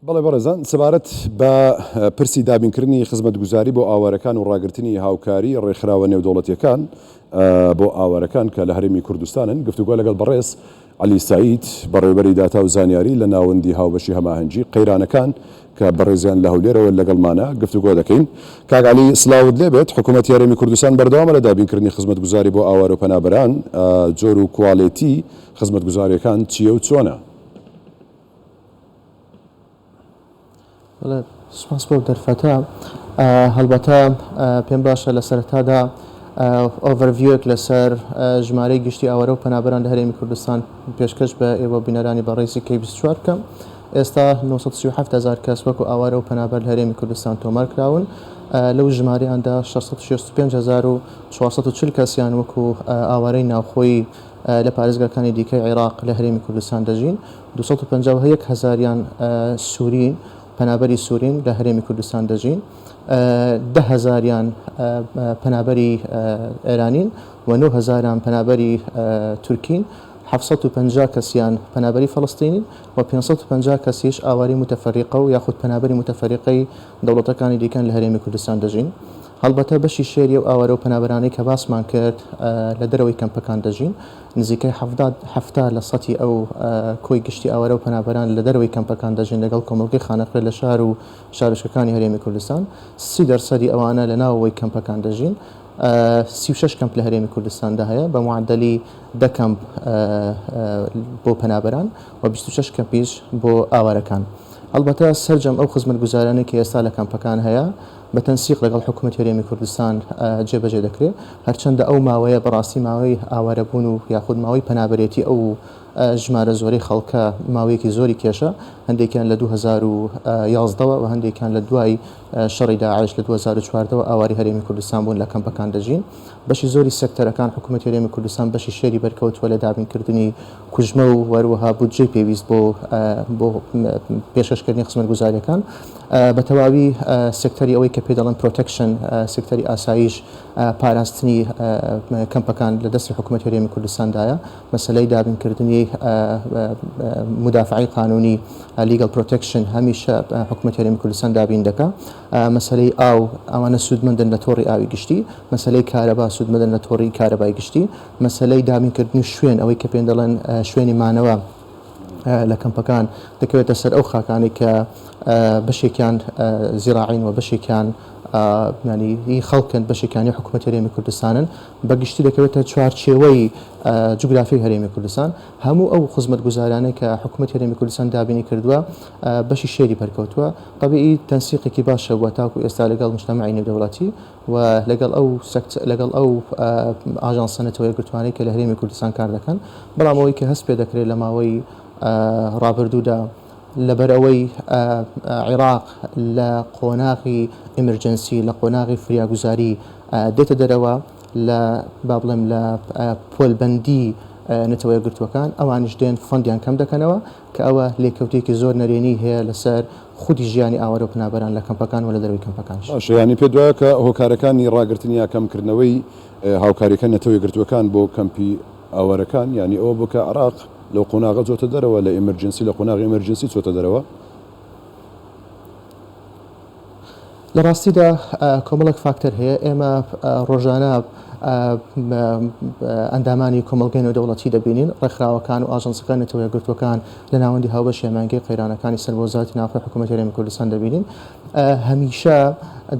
بەڵێ بەڕێزان، سەبارەت بە پرسی دابینکردنی خزمەتگوزاری بۆ ئاوارەکان و ڕاگرتنی هاوکاری ڕێکخراوە نێودەوڵەتییەکان بۆ ئاوارەکان کە لە هەرێمی کوردستانن، گفتوگۆ لەگەڵ بەڕێز عەلی سەعید، بەڕێوەبەری داتا و زانیاری لە ناوەندی هاوبەشی هەماهەنگی قەیرانەکان کە بەڕێزیان لە هەولێرەوە لەگەڵمانە گفتوگۆ دەکەین. کاک عەلی سڵاوت لێبێت، حکوومەتی هەرێمی کوردستان بەردەوامە لە دابینکردنی خزمەتگوزاری بۆ ئاوارە و پەنابەران، جۆر و کوالێتی خزمەتگوزارییەکان چییە و چۆنە؟ بەڵێ سوپاس بۆ دەرفەتە. هەڵبەتە پێم باشە لە سەرەتادا overview ێک لەسەر ژمارەی گشتی ئاوارە و پەنابەران لە هەرێمی کوردستان پێشکەش بە ئێوە بینەرانی بەڕێزی کەی 24 بکەم. ئێستا 937 هەزار کەس وەکو ئاوارە و پەنابەر لە هەرێمی کوردستان تۆمار کراون. لەو ژمارەیاندا 665440 کەسیان وەکو ئاوارەی ناوخۆیی لە پارێزگاکانی دیکەی عێراق لە هەرێمی کوردستان دەژین. 251 هەزاریان سوورین، پەنابەری سوورین لە هەرێمی کوردستان دەژین، 10 هەزاریان پەنابەری ئێرانین و 9 هەزاران پەنابەری تورکین، 750 کەسیان پەنابەری فەڵەستینین و 550 کەسیش ئاوارەی موتەفەریقە و یاخود پەنابەری موتەفەریقەی دەوڵەتەکانی دیکەن لە هەرێمی کوردستان دەژین. هەڵبەتە بەشی شێری ئەو ئاوارە و پەنابەرانەی کە باسمان کرد لە دەرەوەی کەمپەکان دەژین. نزیکەی 70 لە سەتی ئەو کۆی گشتی ئاوارە و پەنابەران لە دەرەوەی کەمپەکان دەژین لەگەڵ کۆمەڵگەی خانەخوێ لە شار و شارۆچکەکانی هەرێمی کوردستان. 30 دەرسەدی ئەوانە لە ناوەوەی کەمپەکان دەژین. 36 کەمپ لە هەرێمی کوردستاندا هەیە بە معەدەلی 10 کەمپ بۆ پەنابەران و 26 کەمپیش بۆ ئاوارەکان. هەڵبەتە سەرجەم ئەو خزمەتگوزارانەی کە ئێستا لە کەمپەکان هەیە بە تەنسیق لەگەڵ حکوومەتی هەرێمی کوردستان جێبەجێ دەکرێت. هەرچەندە ئەو ماوەیە بەڕاستی ماوەی ئاوارەبوون و یاخود ماوەی پەنابەرێتی ئەو ژمارە زۆرەی خەڵکە ماوەیەکی زۆری کێشا، هەندێکیان لە 2011 وە و هەندێکیان لە دوای شەڕی داعش لە 2014 وە ئاوارەی هەرێمی کوردستان بوون لە کەمپەکان دەژین. بەشی زۆری سێکتەرەکان حکوومەتی هەرێمی کوردستان بەشی شێری بەرکەوتووە لە دابینکردنی کوژمە و هەروەها بودجەی پێویست بۆ بۆ پێشکەشکردنی خزمەتگوزارییەکان. بە تەواوی سێکتەری ئەوەی کە پێی دەڵێن protection، سێکتەری ئاسایش، پاراستنی کەمپەکان لە دەستی حکوومەتی هەرێمی کوردستاندایە. مەسەلەی دابینکردنی مودافعەی قانوونی، legal protection، هەمیشە حکوومەتی هەرێمی کوردستان دابین دەکا. مەسەلەی ئاو، ئەوانە سوودمەندن لە تۆڕی ئاوی گشتی. مەسەلەی کارەبا، سوودمەندن لە تۆڕی کارەبای گشتی. مەسەلەی دابینکردنی شوێن، ئەوەی کە پێی دەڵێن شوێنی مانەوە لە کەمپەکان، دەکەوێتە سەر ئەو خاکانەی کە بەشێکیان زیراعین و بەشێکیان ینی هی خەڵکن، بەشێکیان هی حکوومەتی هەرێمی کوردستانن. بە گشتی دەکەوێتە چوارچێوەی جوگرافیای هەرێمی کوردستان. هەموو ئەو خزمەتگوزارانەی کە حکوومەتی هەرێمی کوردستان دابینی کردووە بەشی شێری بەرکەوتووە. تەبیعی تەنسیقێکی باش هەبووە تاکوو ئێستا لەگەڵ موجتەمەعی نێودەوڵەتی. و لەگەڵ ئەو سەکت لەگەڵ ئەو ئاژانسە نەتەوە یەکگرتووانەی کە لە هەرێمی کوردستان کار دەکەن، بەڵام ئەوەی کە هەست پێ دەکرێت لە ماوەی ڕابردوودا لەبەر ئەوەی عێراق لە قۆناغی emergency لە قۆناغی فریاگوزاری دێتە دەرەوە لە با بڵێم لە پۆلبەندی نەتەوە یەکگرتووەکان ئەوانیش دێن fund یان کەم دەکەنەوە کە ئەوە لێکەوتەیەکی زۆر نەرێنی هەیە لەسەر خودی ژیانی ئاوارە و پەنابەران لە کەمپەکان و لە دەرەوەی کەمپەکانیش. باشە یانی پێت وایە کە هۆکارەکانی ڕاگرتن یا کەمکردنەوەی هاوکاریەکانی نەتەوە یەکگرتووەکان بۆ کەمپی ئاوارەکان یانی ئەوە بوو کە عێراق لەو قۆناغە چۆتە دەرەوە لە emergency لە قۆناغی emergency چۆتە دەرەوە؟ لە ڕاستیدا کۆمەڵێک فاکتەر هەیە، ئێمە ڕۆژانە ئەندامانی کۆمەڵگەی نێودەوڵەتی دەبینین، ڕێکخراوەکان و ئاژانسەکانی نەتەوە یەکگرتووەکان لە ناوەندی هاوبەشی هەماهەنگی قەیرانەکانی سەر بە وەزارەتی ناوخۆی حکوومەتی هەرێمی کوردستان دەبینین، هەمیشە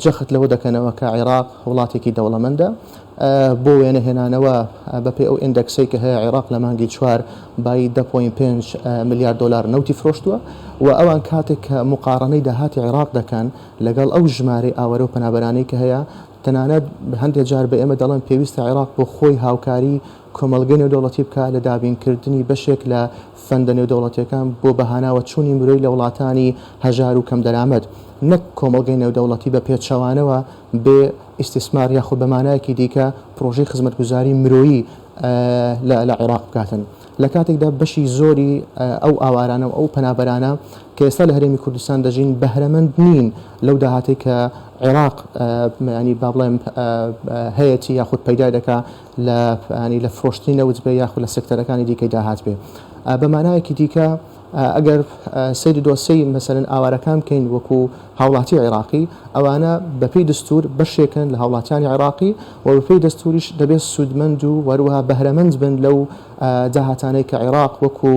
جەخت لەوە دەکەنەوە کە عێراق وڵاتێکی دەوڵەمەندە، بۆ وێنە هێنانەوە بەپێی ئەو index ەی کە هەیە عێراق لە مانگی چوار بایی دە point پێنج ملیار دۆلار نەوتی فرۆشتووە و ئەوان کاتێک کە موقاڕەنەی داهاتی عێراق دەکەن لەگەڵ ئەو ژمارەی ئاوارە و پەنابەرانەی کە هەیە تەنانەت هەندێک جار بە ئێمە دەڵێن پێویستە عێراق بۆ خۆی هاوکاری کۆمەڵگەی نێودەوڵەتی بکات لە دابینکردنی بەشێک لە fund ە نێودەوڵەتیەکان بۆ بەهاناوە چوونی مرۆی لە وڵاتانی هەژار و کەمدەرامەت نەک کۆمەڵگەی نێودەوڵەتی بە پێچەوانەوە بێ ئیستیسمار یاخود بە مانایەکی دیکە پرۆژەی خزمەتگوزاری مرۆیی لە لە عێراق بکاتن. لە کاتێکدا بەشی زۆری ئەو ئاوارانە و ئەو پەنابەرانە کە ئێستا لە هەرێمی کوردستان دەژین بەهرەمەند نین لەو داهاتەی کە عێراق ینی با بڵێم هەیەتی یاخود پەیدای دەکا لە ینی لە فرۆشتنی نەوت بێ یاخود لە سێکتەرەکانی دیکەی داهات بێ. بە مانایەکی دیکە. ئەگەر سەیری دۆسێی مەسەلەن ئاوارەکان بکەین وەکو هاوڵاتی عێراقی، ئەوانە بەپێی دەستوور بەشێکن لە هاوڵاتیانی عێراقی و بەپێی دەستووریش دەبێت سوودمەند و هەروەها بەهرەمەند بن لەو داهاتانەی کە عێراق وەکو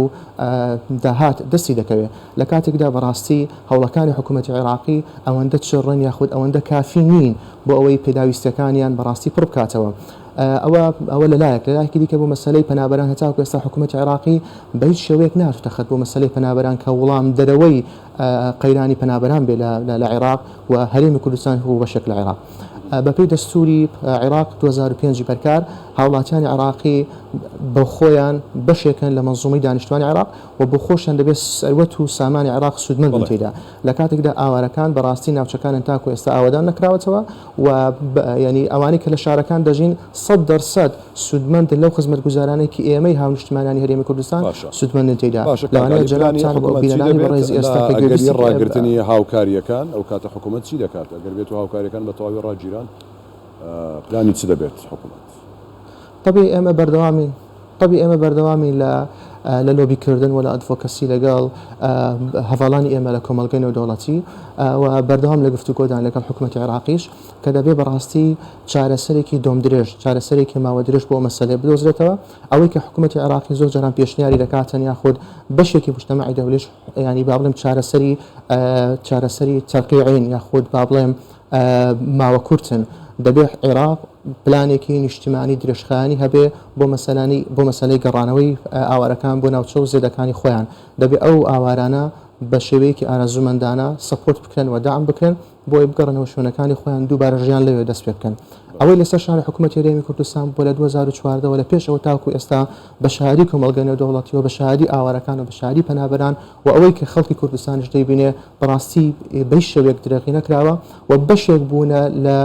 داهات دەستی دەکەوێت. لە کاتێکدا بەڕاستی هەوڵەکانی حکوومەتی عێراقی ئەوەندە چڕن یاخود ئەوەندە کافی نین بۆ ئەوەی پێداویستییەکانیان بەڕاستی پڕ بکاتەوە. ئەوە ئەوە لە لایەک، لە لایەکی دیکە بۆ مەسەلەی پەنابەران هەتاکو ئێستا حکوومەتی عێراقی بە هیچ شێوەیەک نەهاتووتە خەت بۆ مەسەلەی پەنابەران کە وڵامدەرەوەی قەیرانی پەنابەران بێ لە عێراق و هەرێمی کوردستان وەکو بەشێک لە عێراق. بەپێی دەستووری عێراق 2005 بەرکار، هاوڵاتیانی عێراقی بە خۆیان بەشێکن لە مەنزومەی دانیشتوانی عێراق و بۆ خۆشیان دەبێت سەروەت و سامانی عێراق سوودمەند بن تێیدا. لە کاتێکدا ئاوارەکان بەڕاستی ناوچەکانیان تاکو ئێستا ئاوەدان نەکراوەتەوە و یانی ئەوانەی کە لە شارەکان دەژین 100% سوودمەندن لەو خزمەتگوزارانەی کە ئێمەی هاونیشتمانیانی هەرێمی کوردستان باشە سوودمەندن تێیدا. باشە کاک لەوانەیە عەلی پلانی جەنابتان و حکومەت چی بینەرانی دەبێت بەڕێزی لە ئێستا کە ئەگەری گوێبیستی ڕاگرتنی هاوکارییەکان ئەو کاتە حکومەت چی دەکات ئەگەر بێت و هاوکارییەکان بە تەواوی ڕاگیران پلانی چ دەبێت حکومەت؟ تەبعی ئێمە بەردەوامین تەبعی ئێمە بەردەوامین لە لە لۆبی کردن و لە advocacy لەگەڵ هەڤاڵانی ئێمە لە کۆمەڵگەی نێودەوڵەتی و بەردەوام لە گفتوگۆدان لەگەڵ حکومەتی عێراقیش کە دەبێ بەڕاستی چارەسەرێکی دۆمدرێژ، چارەسەرێکی ماوە درێژ بۆ ئەو مەسەلەیە بدۆزرێتەوە. ئەوەی کە حکوومەتی عێراقی زۆر جاران پێشنیاری دەکاتن یاخود بەشێکی موجتەمەعی دەولیش یانی با بڵێم چارەسەری چارەسەری تەرقیعین یاخود با بڵێم ماوە کورتن. دەبێ عێراق پلانێکی نیشتیمانی درێژخایەنی هەبێ بۆ مەسەلانی بۆ مەسەلەی گەڕانەوەی ئاوارەکان بۆ ناوچە و زێدەکانی خۆیان. دەبێ ئەو ئاوارانە بە شێوەیەکی ئارەزوومەندانە support بکرێن و دەعم بکرێن. بۆ ئەوەی بگەڕێنەوە شوێنەکانی خۆیان دووبارە ژیان لەوێ دەست پێ بکەن. ئەوەی لەسەر شانی حکوومەتی هەرێمی کوردستان بووە لە 2014 وە لە پێش ئەوە تاکوو ئێستا بە شاهدی کۆمەڵگەی نێودەوڵەتی و بە شاهدی ئاوارەکان و بە شاهدی پەنابەران و ئەوەی کە خەڵکی کوردستانیش دەیبینێ بەڕاستی بە هیچ شێوەیەک درێغی نەکراوە و بەشێک بوونە لە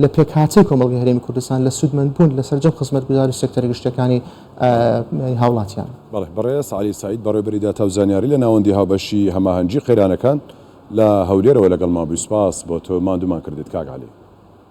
لە پێکهاتەی کۆمەڵگەی هەرێمی کوردستان لە سوودمەند بوون لە سەرجەم خزمەتگوزاری و سێکتەرە گشتیەکانی هاوڵاتیان. بەڵێ بەڕێز عەلی سەعید بەڕێوەبەری داتا و زانیاری لە ناوەندی هاوبەشی هەماهەنگی قەیرانەکان لە هەولێرەوە لەگەڵمان بووی سوپاس بۆ تۆ ماندوومان کردیت کاک عەلی.